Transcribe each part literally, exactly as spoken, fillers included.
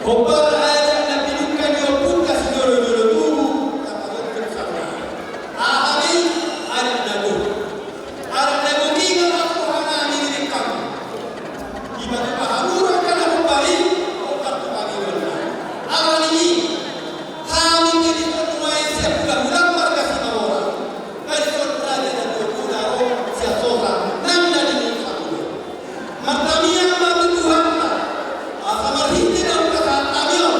Hombar adat na pinungka ni ompunta sijolo-jolo tubu, tapajongjong saudara. Aha ma i? Adat na gok. Adat na gok i ma rohanami di tingki on. Dipatupa hamu do angka na hombar i, hombar tu hami do. Alani i, hami pe dison nuaeng sian hula-hula marga Simanjorang. Ai dison raja na tuatua na ro sian Sosa, nang na di Sosa. Martamiang ma tu Tuhanta, asa marhite na hupasahat hami on,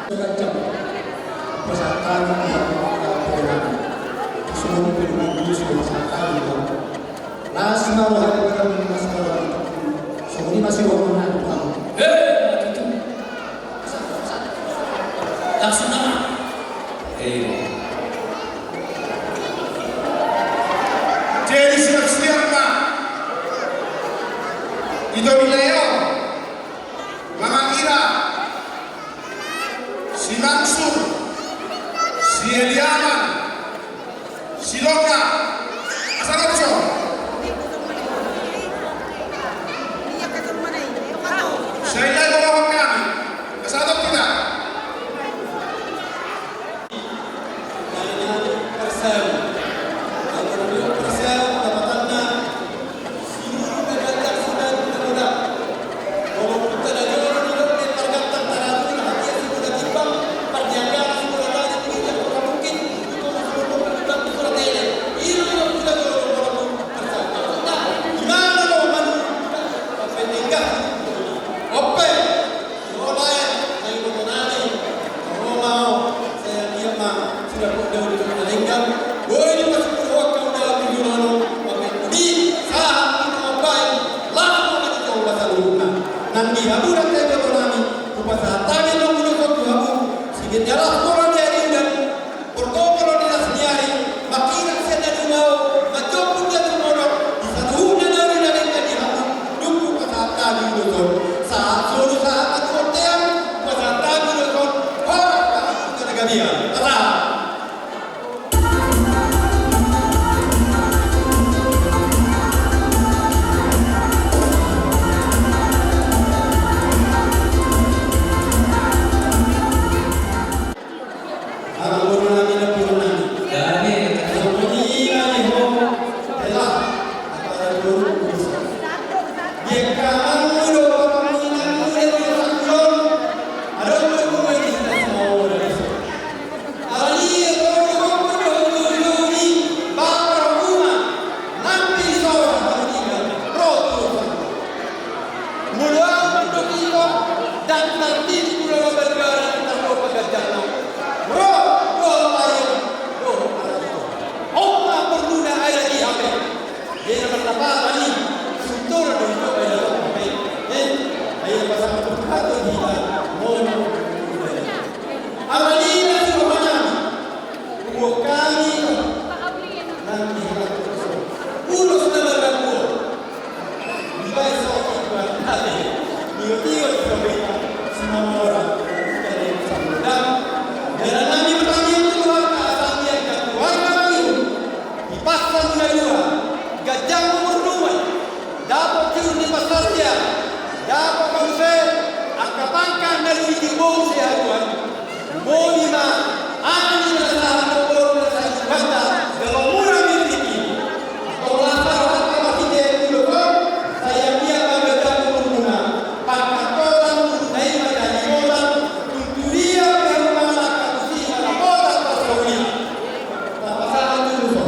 Macam pasahat hami di hami, songon i pe di hami, songon pasahat hami di hami. Las ma roha ni hami, las ma roha ni hami. Songon i ma siroha ni hami. He, itu. Langsung nama. Eh. Jadi siap-siap ma. Ito di Leo. Mangan ira. Si Mansur, si Eliaman, si Longga, asa na tuson. Sai lai bolohon hami, asa adong hita. Ope. Ro baen, sai boto nami, ro ma ho, sai anggiat ma, suda pun daun di suda lenggang, boi di pasipul ho, kau dalam minggu lalu, pakai pudi, sahat, mambaen, langsung aja coba saluhutna. Nang di hamu da, sai boto nami, hupasahat hami, nang udah kau tu hamu, siget jalan, koran dari udah, Protokol di las ni ari, manghirim sian na dumao, manjomput na tumodop, di saluhutna na uli na denggan di hamu, dung hupasahat hami ulos on. Sahat solu sahat na tu bontean, hupasahat hami ulos on, horas ma hamu tu na gabean. Asa. Molo ahu mandok ito, ndang tartiti mula mabaribari di tarlupa ganjarna. Ro, ro, ayo, ro, ayo. On ma porluna air di hape. Dia na marlapatan i, sintor do ito air di hape. Eh, air pasang berkat di hita, mono. Alani na si rohanami. Uok hami, nang di hata ulos na marangkup. Dibaen so i Tuhan ate, niot-iot di pambeta, si mamora, dari samudang. Dalan nami pertanian tu Tuhan, asa anggiat Tuhan kami. Dipasang na dua, ganjang umur nami. Dapot tiur ni pasarja, dapot muse, angka pangkat na dua di bong seharuan. Moli ma, angin na sahat, boru na sahat, banta, dalam murah mimpi. Tolasa rohanta masih dia dulu, saya dia pada jatuh rumah. Pangkat orang, saya pada di kota, untuk dia, rumah, akan usia, kota, pasaulia. Apa salah dulu, so?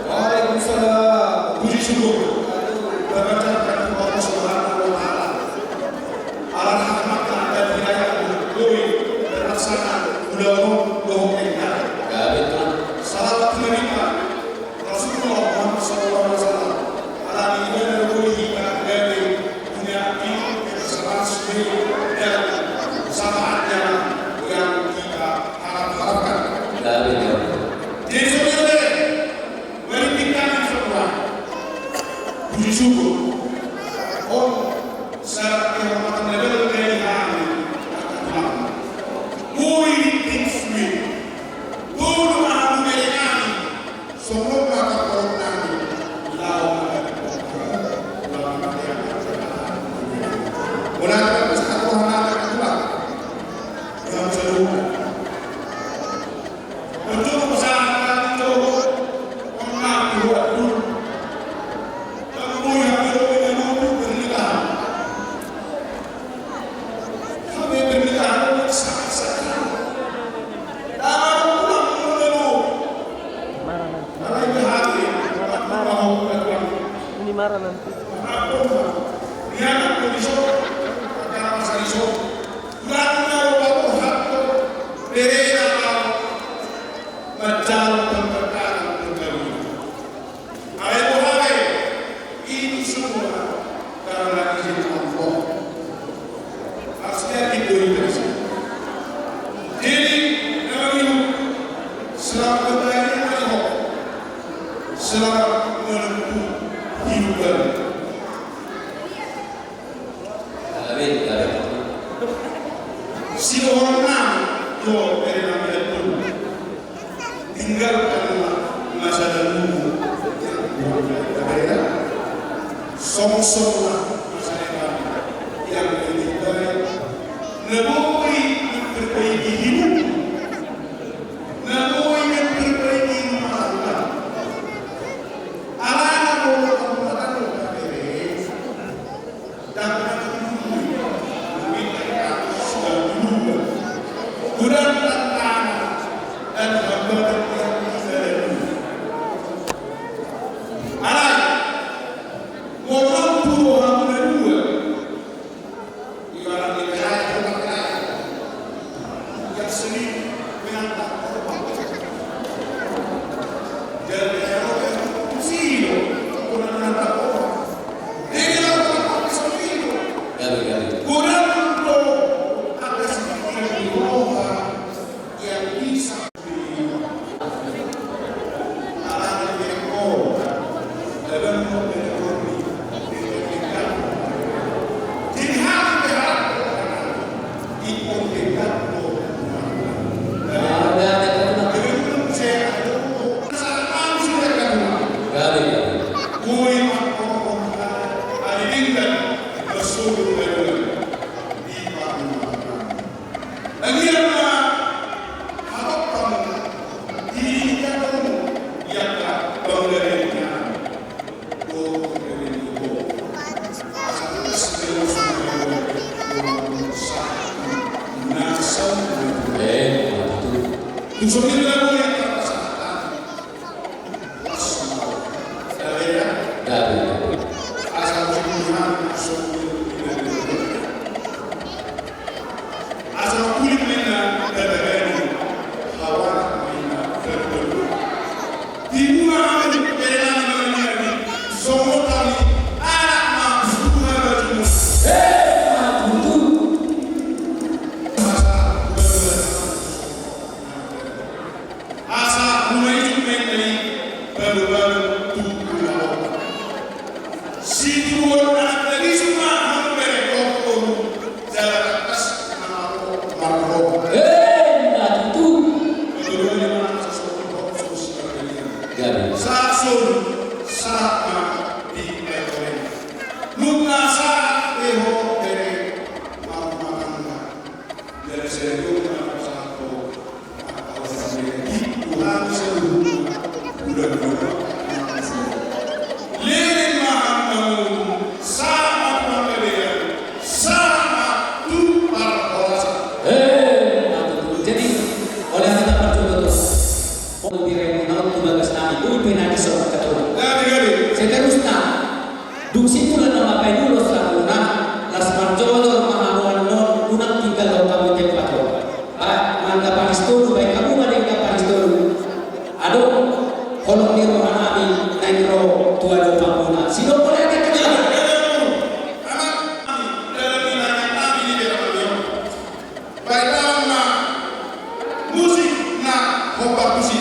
Waalaikumsalam. Puji syukur. Berbahagia Allah Subhanahu wa Ta'ala. Ala rahmat dan hidayah, doi, terlaksana ulaon dohot enda. Salawat tu Nabi Rasulullah Muhammad sallallahu alaihi wasallam. Ala ni ibana doi hita gabe punya hidup kita selalu sesuai dengan syafaatnya yang kita harap-harapkan. Jadi, saudara, mari kita semua puji syukur. On, saat yang makan level dari hami. Boi di things we. Boi di hami. Songon mata kolom nami, lawan mata kolom nami, lawan mata yang mula kita bisa tahu hal yang kedua. Yang kedua. Untuk usaha itu, pernah buat dulu. Kamu yang belum punya mampu bernikahan. Sampai bernikahan, sakit-sakit. Tahu pulang, belum. Marah nanti. Ini marah nanti. Ini semua karena izin Allah. Maksudnya itu, itu. Jadi, memang itu selamat bertanya, selamat menempuh hidup baru. Amin, amin. Si orang yo, dari Nabi itu. Tinggalkanlah masa lalumu yang buruk. Songsonglah masa depan yang lebih baik. Na boi memperbaiki hidupmu. Na boi memperbaiki rumah tangga. Alana boi memperbaiki rumah tangga. Asa mangkulit ma inna tatagani, hawana ma inna tatagani. Tibu ma hami bere nami ma inna ni songon hami anak ma suha bajumuna. Asa Balu-balu tu ulaon. Situbuan anak na bisuk ma hamu bere, gokhon jala tangkas ma hamu marroha. Emma tutu. Gabe. Sahat solu, sahat ma di paingolen. Nunga sahat be ho bere marrumah tangga. Jadi saya itu kenapa sahat ho. Jadi, oleh kita bercoba terus. Mau diremu naut tu bagas nami, ui penadi seorang ketua. Seterusnya, dung situlan nama paidua saluhutna, las marjolo ma hamu annon, unang tinggal ho hamu tempat ho. Ba, mangga paris tolu, baen hamu ma denggan paris tolu. Adong, holong ni roha nami, naeng ro tu adopanmuna. Sidok boleh ada tu jalan. Anak, dalam ni nami, nami di dalam ni. Baen ma musik na hombar tusi.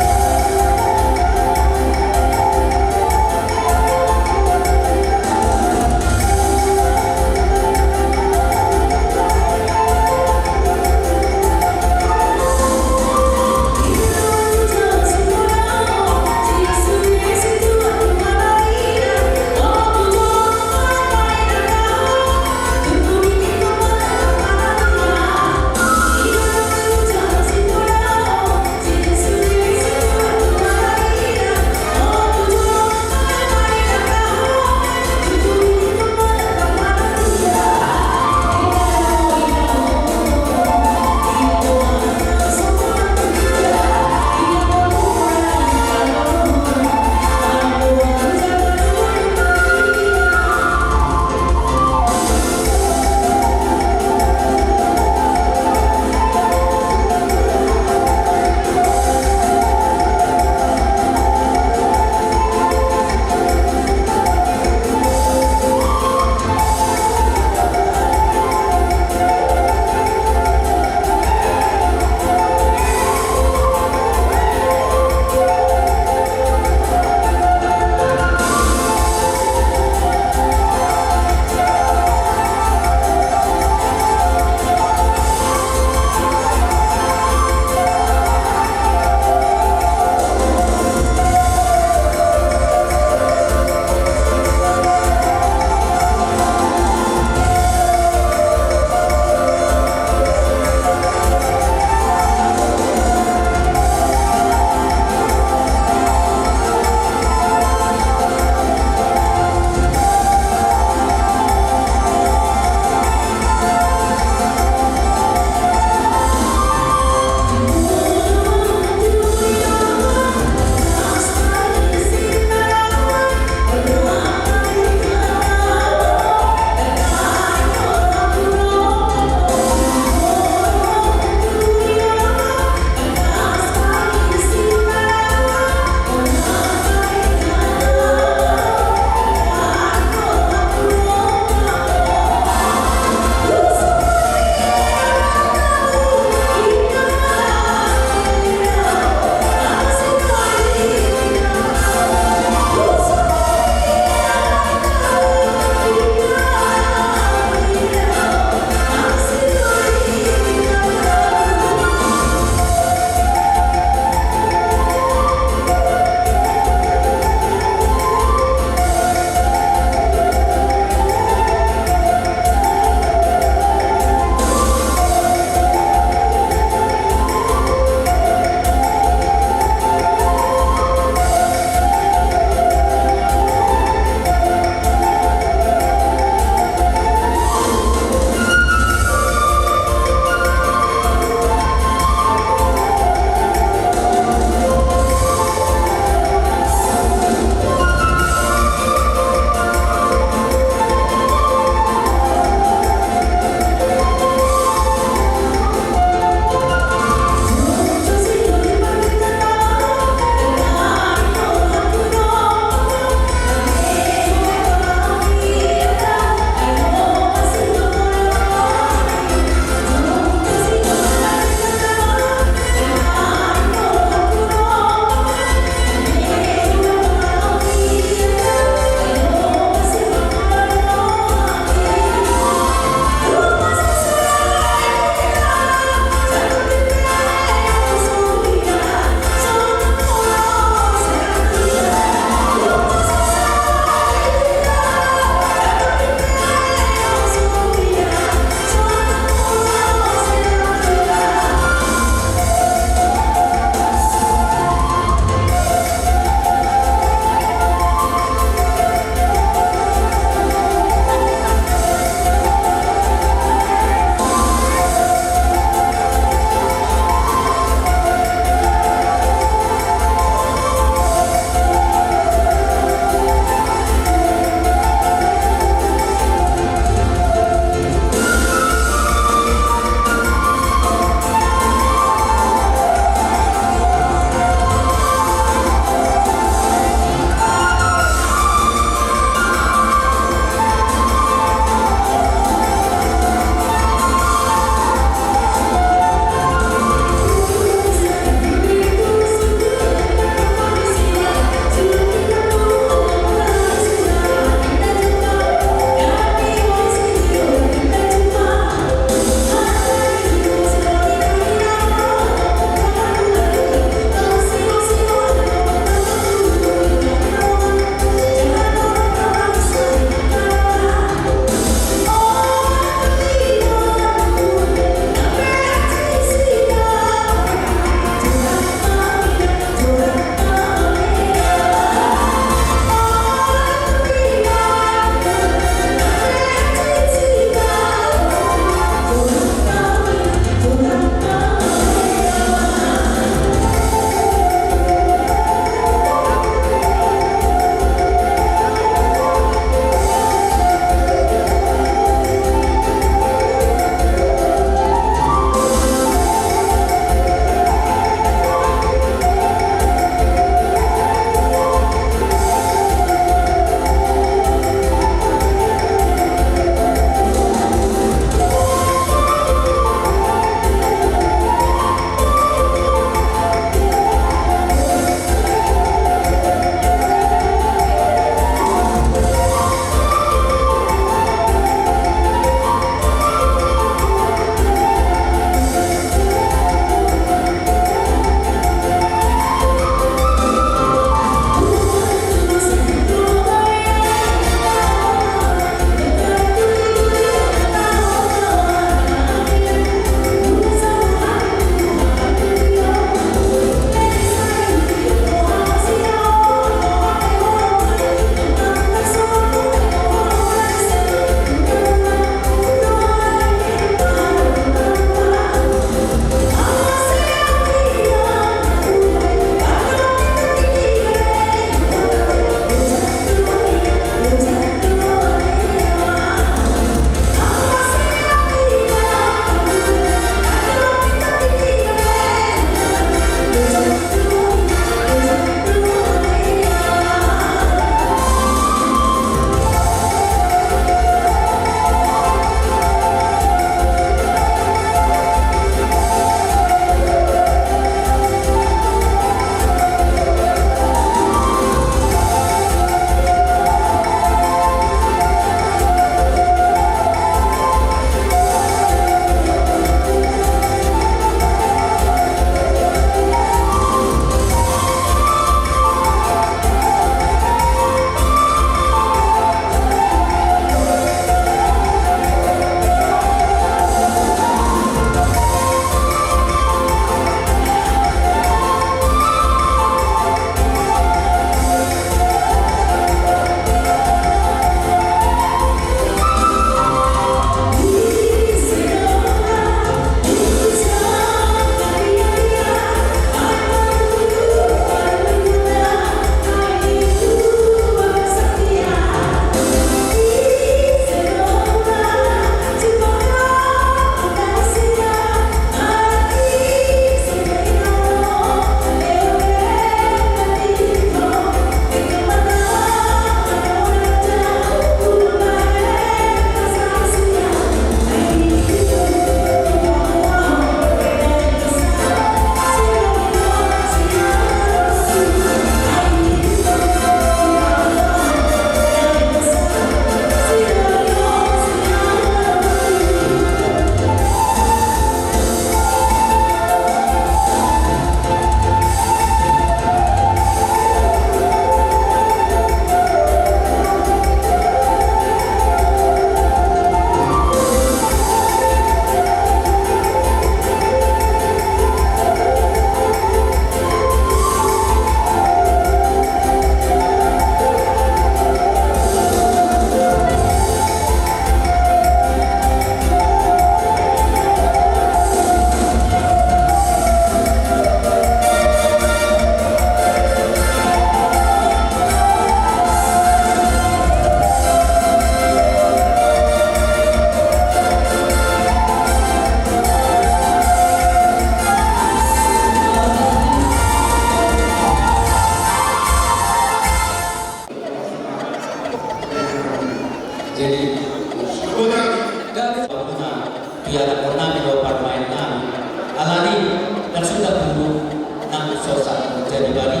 Bari,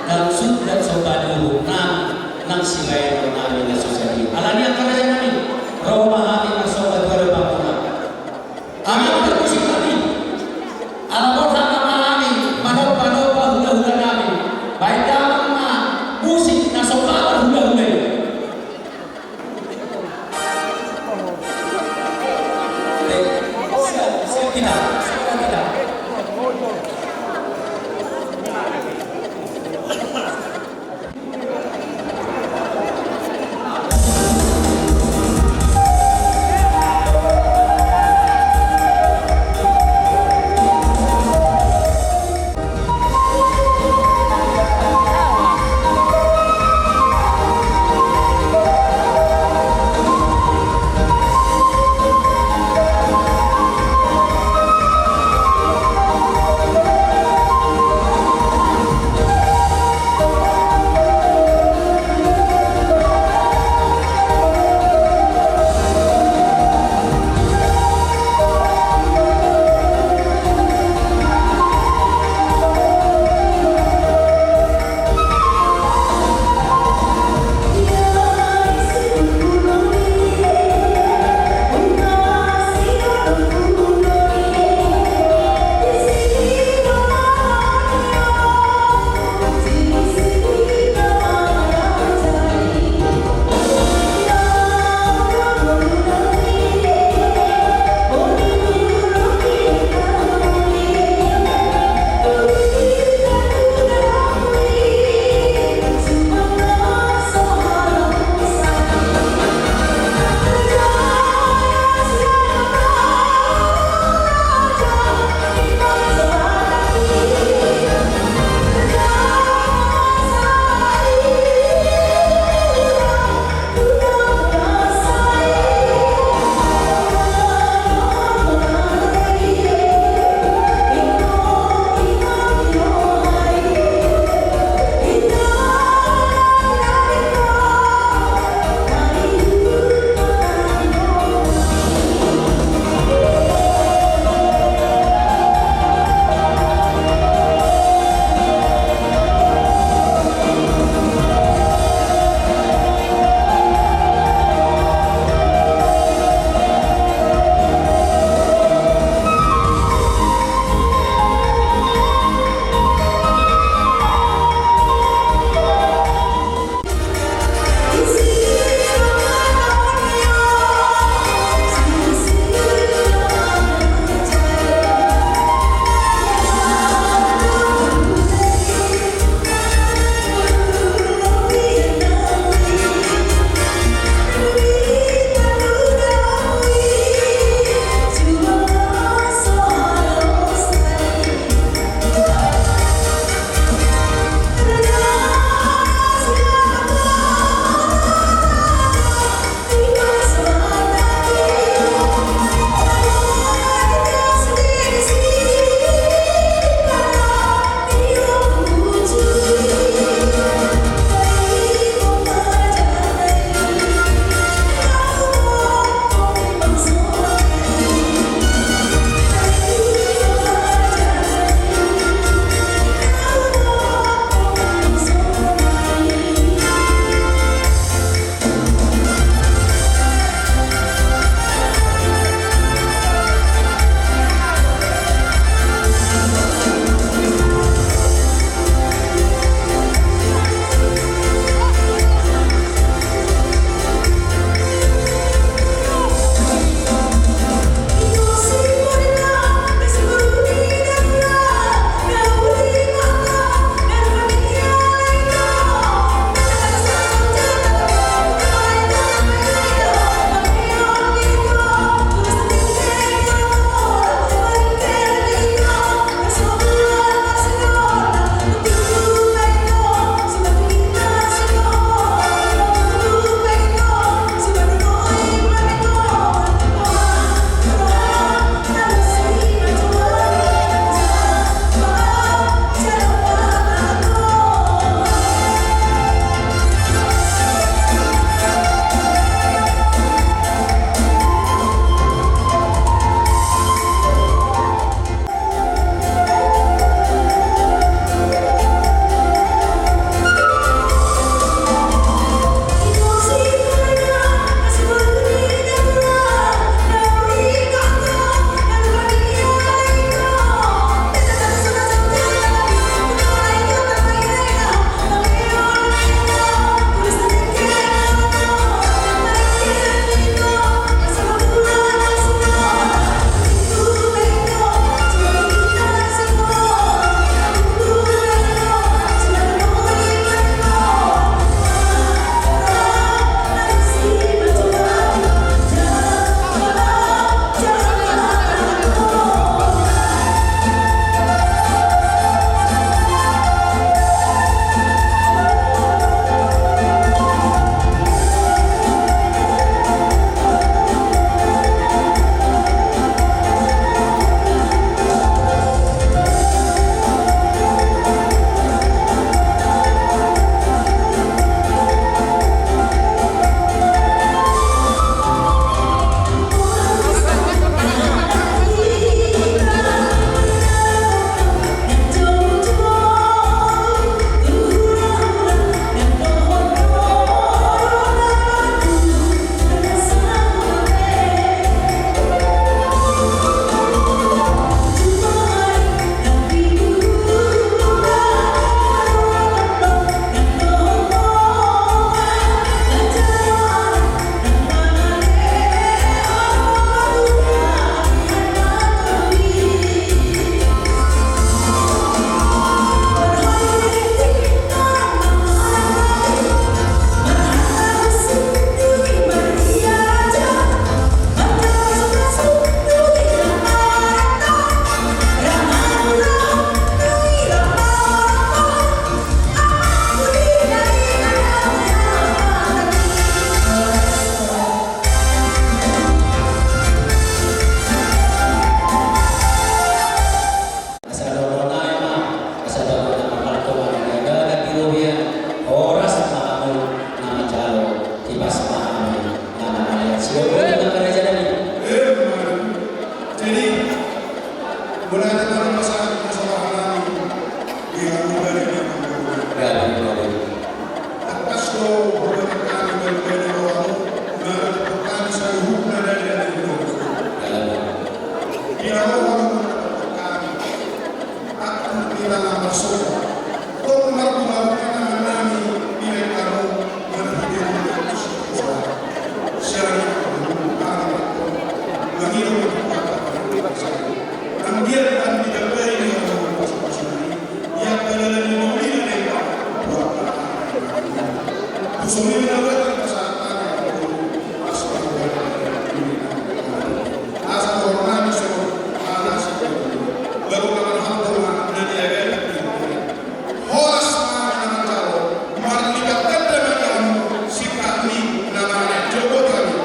nang sundat somba ni uhum nang, nang sibaenon nami na so sadia. Alani i angka raja nami, ro ma hami marsomba tu adopanmuna. Amang parmusik nami, ala borhat ma hami manomba-nomba hula-hula nami. Baen damang ma musik na somba hula-hula i.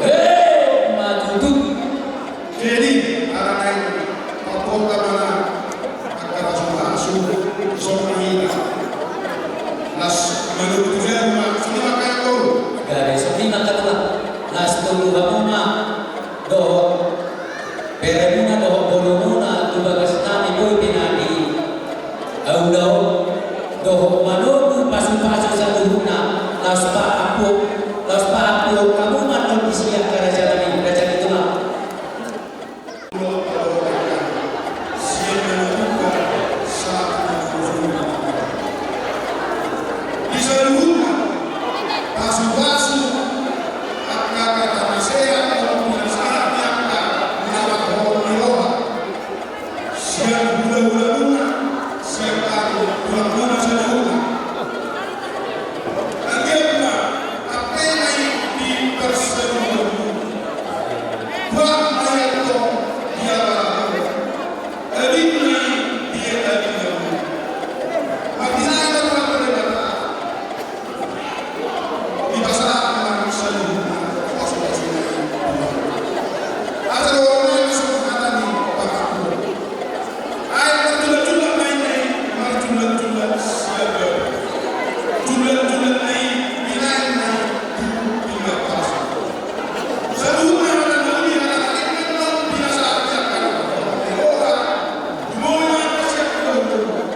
Emma tutu. Jadi, ala naeng pamboan ma angka pasupasu, songon i ma. Las manurut tu jolma, songon i ma angka boru. Gabe songon i ma angka boru. Las tolu hamu ma dohot beremuna dohot borumuna tu bagas nami, boi pe na di ahu dohot manogu pasupasu saluhutna, laos paampu, laos paampu hamu ma annon di sian raja nami, raja ni Tuhan. Di saluhutna pasupasu, angka hata na sehat, na sahat, angka na marhohom ni roha. Sian hulahulamuna, sian hami tulangmuna saluhutna. Anggiat ma ampehon i di parsaoranmuna. Buat ma i antong di abaramuna. Adingna i di adingamuna. Martinai ma Tuhan Debata. Dipasahat ma saluhutna pasupasu i. Asa dohonon ma songon hata ni pangaku. Ai marjulak-julak ma i, marjulak-julak sian baba. Julak-julak ma i, binaen ma i tu pinggan pasu. Saluhutna hata na uli, hata na uli, na pinasahat sian hata ni roha. Dumenggan ma sian hata ni roha.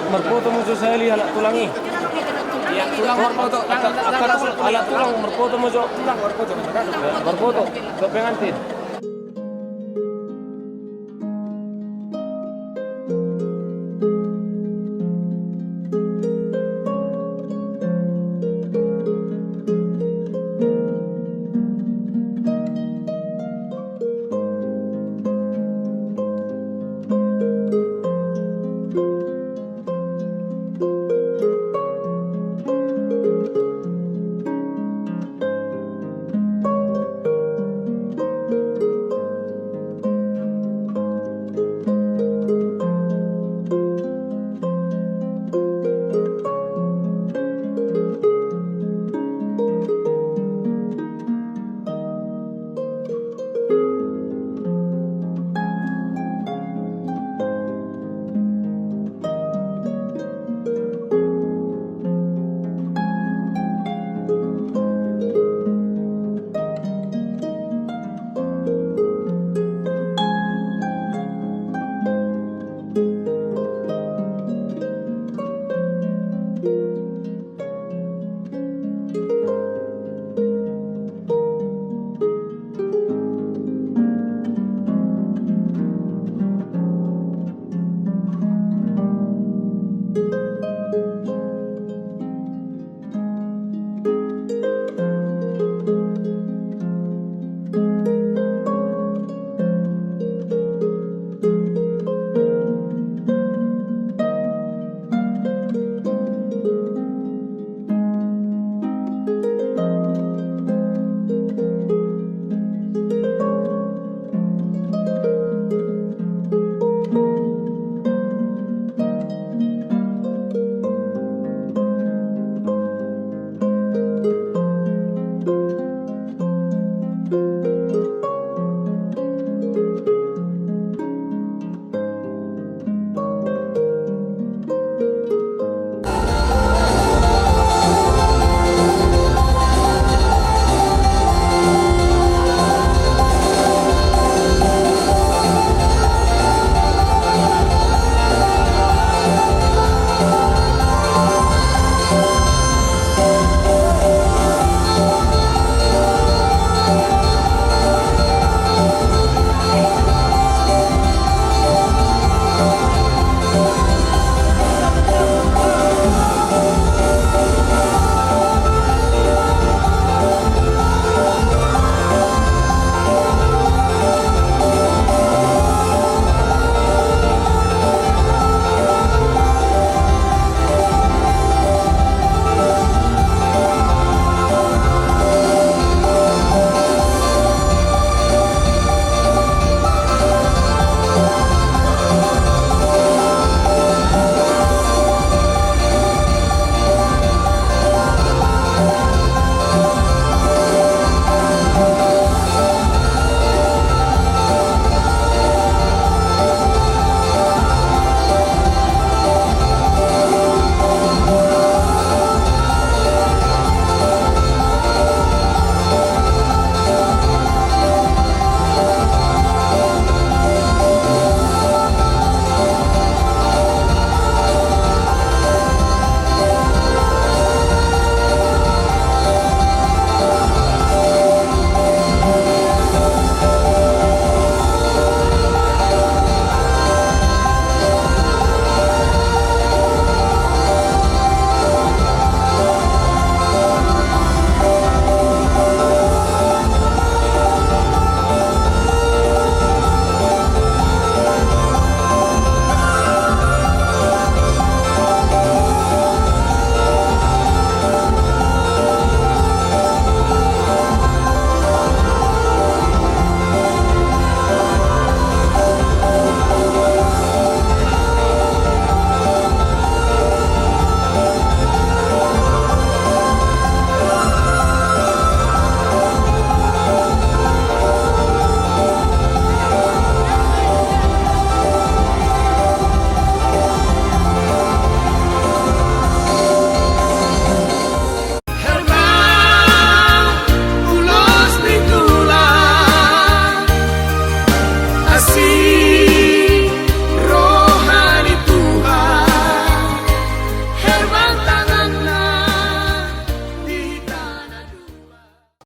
Marpoto ma jo sahali halak tulang i. Halak tulang marpoto. Halak tulang marpoto ma jo. Marpoto. Dohot pengantin.